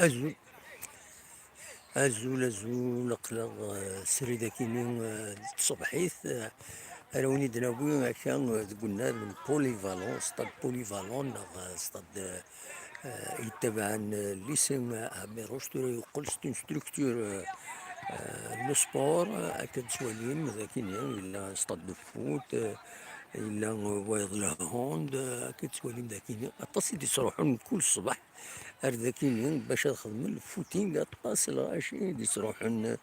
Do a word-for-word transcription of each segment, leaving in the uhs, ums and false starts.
Azul. Azul, azul, aql-aɣ, eh, srid akini, eh, d tṣebḥit, eh, ara wen-id-nawi akka, eh, deg unnar n Polyvalent, stade Polyvalent, neɣ, eh, stade, eh, eh, yettabaɛen, eh, lycée, eh, Amirouche, tura yeqqel c'est une structure, eh, eh, n sport, eh, akka d-tettwalim, d akini, yella stade de foot, eh, yella, eh, wayeḍ le hand, eh, akka d-tettwalim d akini. Aṭas i d-yettruḥun kul ṣṣbeḥ ar dakini bac ad xedmen le footing, aṭas lɣaci i d-yettruḥun,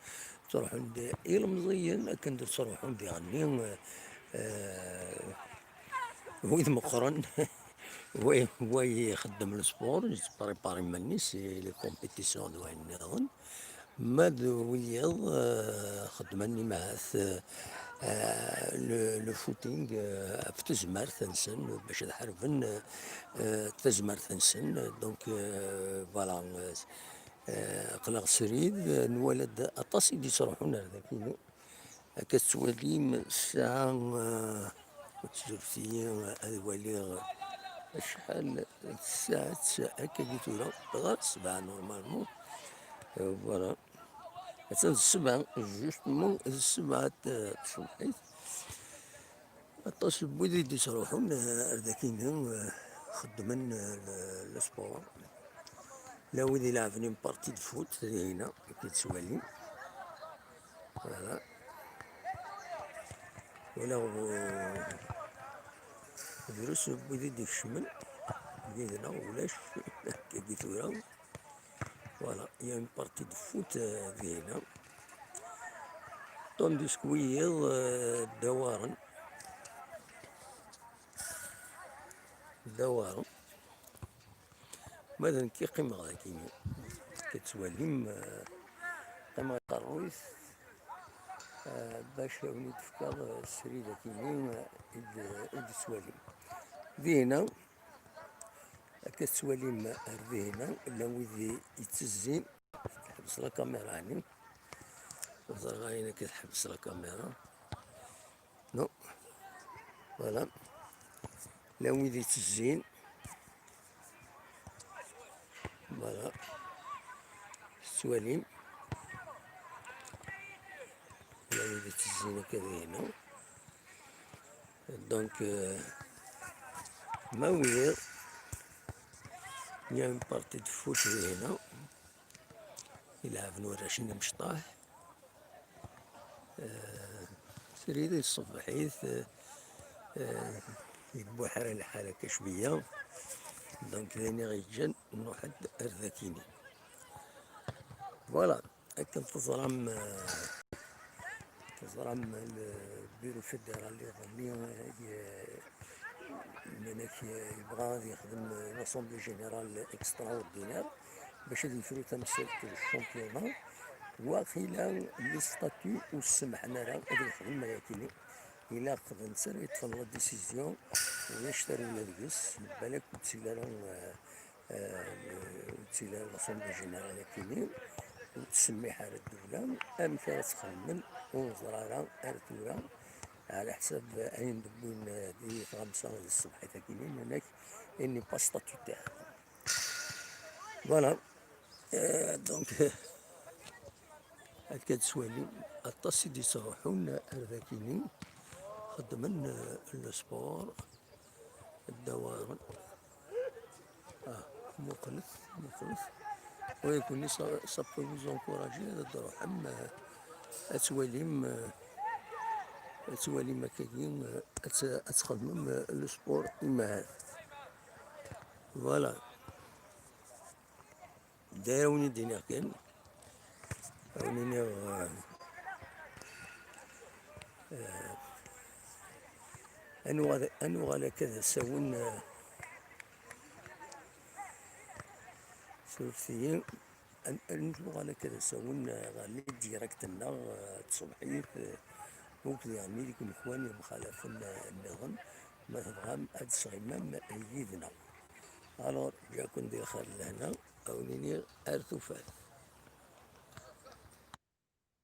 ttruḥun-d ilemẓiyen, akken d-ttruḥun diɣenni, eh, wid meqqren, wa, wa ixeddem le sport, yettprépare iman-is i les compétitions d wayen nniḍen. Ma d wiyiḍ, eh, xeddmen imahat, eh, le, le footing, eh, ɣef tezmert-nsen, bac ad ḥarben, eh, tazmert-nsen. Donc, eh, voilà, eh, aql-aɣ srid, eh, nwala-d aṭas i d-yettruḥun ar dakini. Akka tettwalim ssaɛa, eh, tuzert-iyi ad waliɣ acḥal n tsaɛet akka di tura, ɣer ssebɛa normalement. Eh, voilà. Attan d ssebɛa, justement d ssebɛa n tṣebḥit. Aṭas n wid i d-yettruḥun, eh, ar dakini, eh, xeddmen, eh, le, le sport. La wid ileɛben une partie de foot, dihina, akka tettwalim. Voilà. Wala, eh, drus n wid i d-ikecmen, yid-neɣ ulac, akka di tura. Voilà, il y a une partie de foot, euh, dihina. Tandis que wiyiḍ, euh, ddawaren. Ddawaren. Ma d nekk i qqimeɣ dagi. Tettwalim, euh, qqimeɣ ɣer tqerruyt, euh, bac ad wen-id-fkeɣ, euh, srid akini, euh, i d-, i d-tettwalim. Dihina, akka tettwalim ar dihina, llan wid i, ittezzin. Teḥbes la caméra, ɛni? Ẓriɣ ayen akka teḥbes la caméra. Non. Voilà. Llan wid ittezzin. Voilà. Tettwalim. Llan wid ittezzin akka dihina. Donc, euh, ma wiyiḍ, il y a une partie de foot dihina. Ileɛben warrac-nni amecṭaḥ. Eh, srid i tṣebḥit, eh, eh, yebbuḥ ara lḥal akka cwiya. Donc, d ayen i ɣ-yeǧǧan nruḥ-d ar dakini. Voilà, akken teẓram, eh, teẓram le bureau fédéral iḍelli, eh, Menek yebɣa ad yexdem une assemblée générale extraordinaire bac ad yefru tamsalt n championnat. Waqila les statuts ur semmḥen ara ad yexdem ayakini. Ilaq d netta ara yeṭṭfen la décision, ulac tarewla deg-s, balak ur d-tili ara, eh, eh, ur d-tili ara l'assemblée générale akini, ur tsemmiḥ ara ddewla. Amek ara tt-xedmen ur neẓri ara ar tura. Ɛla ḥsab ayen d-wwin, eh, di tɣamsa d ṣṣbeḥ i takini, menek il n'est pas statutaire. Voilà. Euh, donc, akka d-tettwalim, aṭas i d-yettruḥun ar dakini, xeddmen, eh, le sport, ddawaren. Ah, muqlet, muqlet. Oui, kunni, ça, ça peut vous encourager ad d-truḥem, eh, ad twalim, eh, ad twalim akkagi, eh, ad t-, ad txedmem, eh, le sport imahat. Voilà. D ayen ara wen-id-iniɣ kan. Ad wen-iniɣ, eh, eh, ad nuɣal, ad nuɣal akka d asawen, eh, surfet-iyi, ad, ad nuɣal akka d asawen, eh, ɣer les directs-nneɣ, eh, n tṣebḥit, eh, akked yeɣni deg umekwan yemxalafen, eh, nniḍen, ma tebɣam ad tesɣimam yid-neɣ. Alors, ǧǧiɣ-ken di lxir d lehna, ad wen-iniɣ ar tufat.